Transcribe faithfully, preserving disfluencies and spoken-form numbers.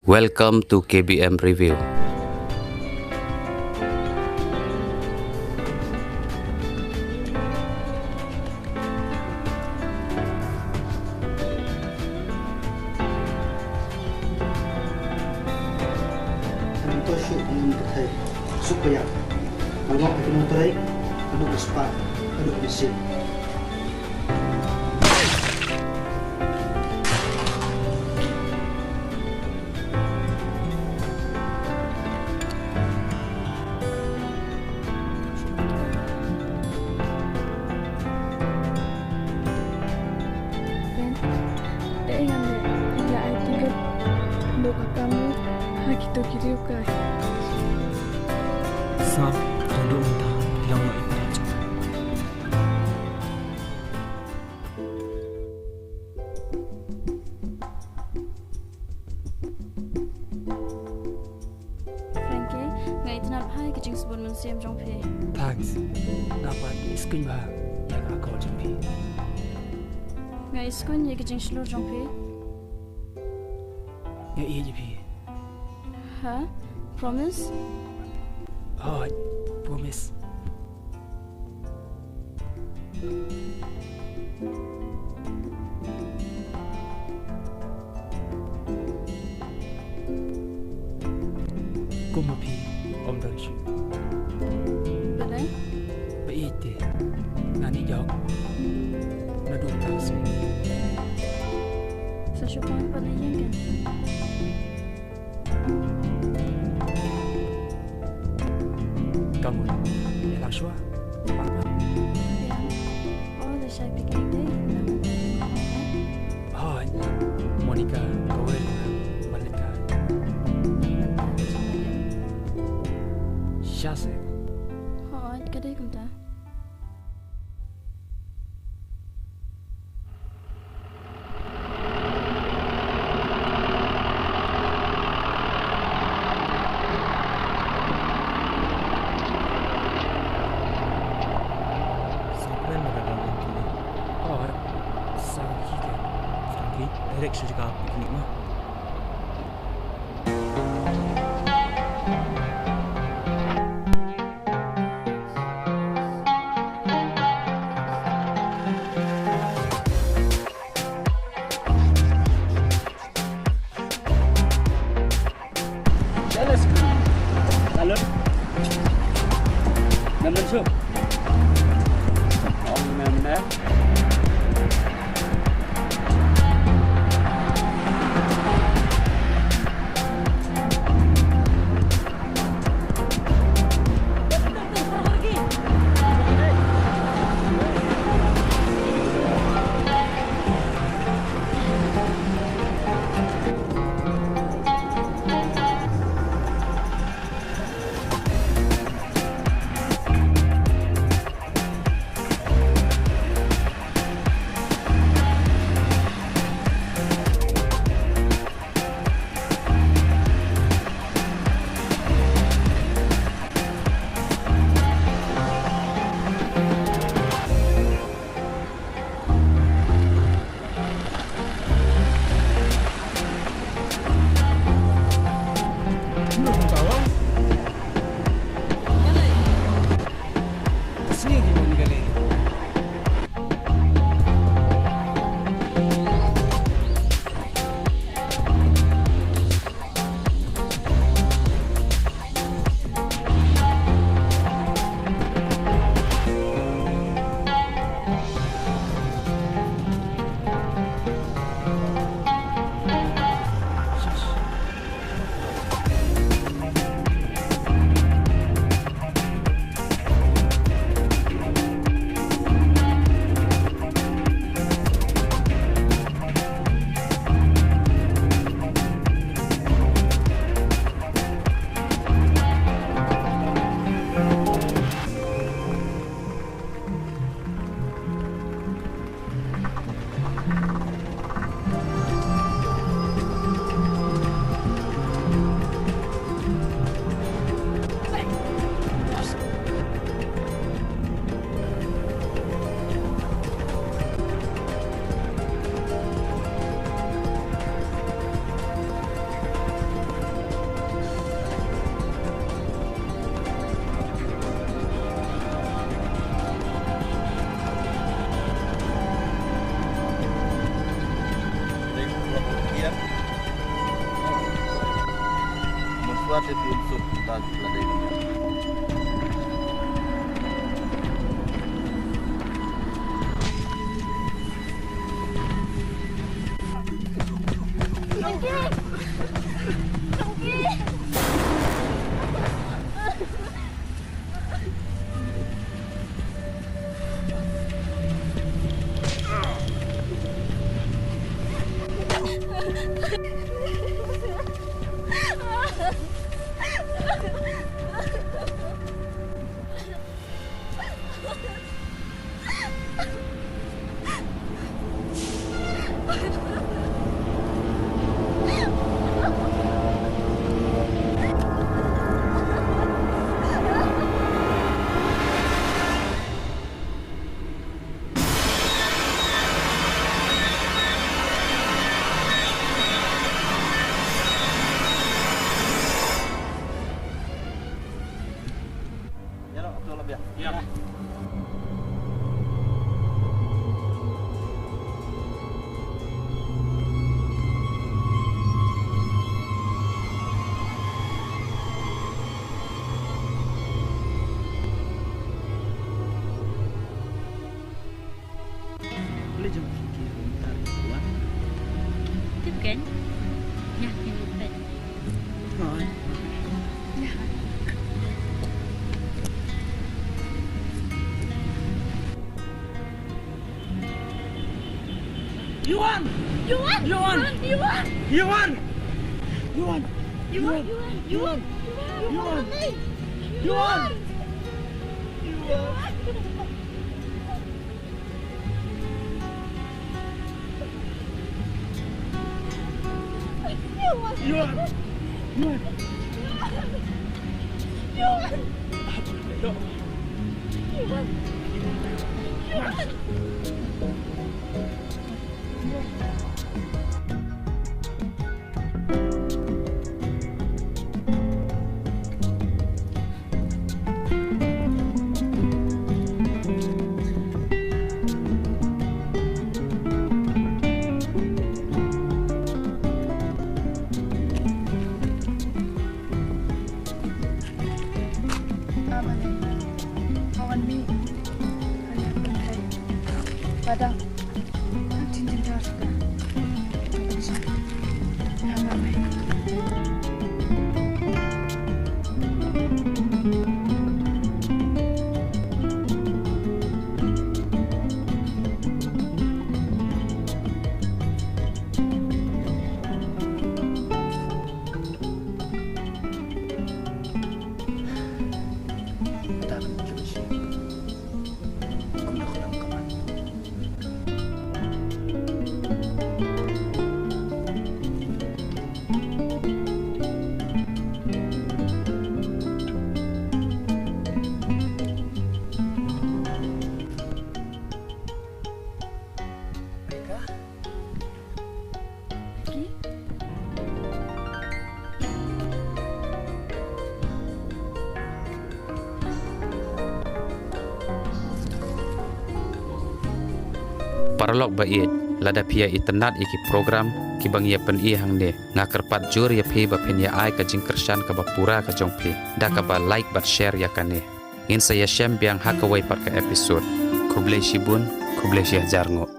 Welcome to K B M Review. Ngan to shu ngan pynthei. Suk payah. Ngan lok ïa ki nongtrei. Ka duk ka spah. Ka duk ka mynsiem. Ben, te ngan leh ïa aiti bad lok ka kam ha kito ki riew kai. Sngap, tang duh mynta, long noh ïa ka. Frankie, nga itynnad bha ïa ka jingsbun mynsiem jong phi. Thanks. Nga pat iskuin bha ïa ka akor jong phi. Nga iskuin ïa ka jingshlur jong phi. Nga ïeit ïa phi. Ha? Promise? Hooid, promise. Kum ma phi, ym don shuh. Balei? Ba ïeit te ngan ïeit ïa phi. Naduh mynta ka sngi. Sa shu pang pat na ïing kan? Come on. Ïalang shuwa. Pang pat. Ïa. Oh, lashai picnic dei. Nang. Hooid. Monica, kawei. Malika. Nang nang ka jong ka ïa. Sha se. Hooid, ka dei kumta. Sa kren na ka dang kine. Or sa ki ke. Sa ki direct sha ka picnic ma. Jealous. Salud. Mem mem su. Om mem mem. Wat le pun suk ta la dei. Tip kan? Ya, ini kan. Hoi. Ya. Yuan! Yuan! Yuan! Yuan! Yuan! Yuan! Yuan! Yuan! Yuan! Yuan! Yuan! Yuan! Yuan! Yuan! Paralok ba ïeit, lada phi ïa itynnad ïa ki program kiba ngi ïa pyni hangne, nga kyrpad jur ïa phi ba phin ïa ai ka jingkyrshan kaba pura ka jong phi da kaba like bad share ïa kane. Ngin sa ïashem biang ha kawei pat ka episode. Khublei shibun, khublei shihajar nguh.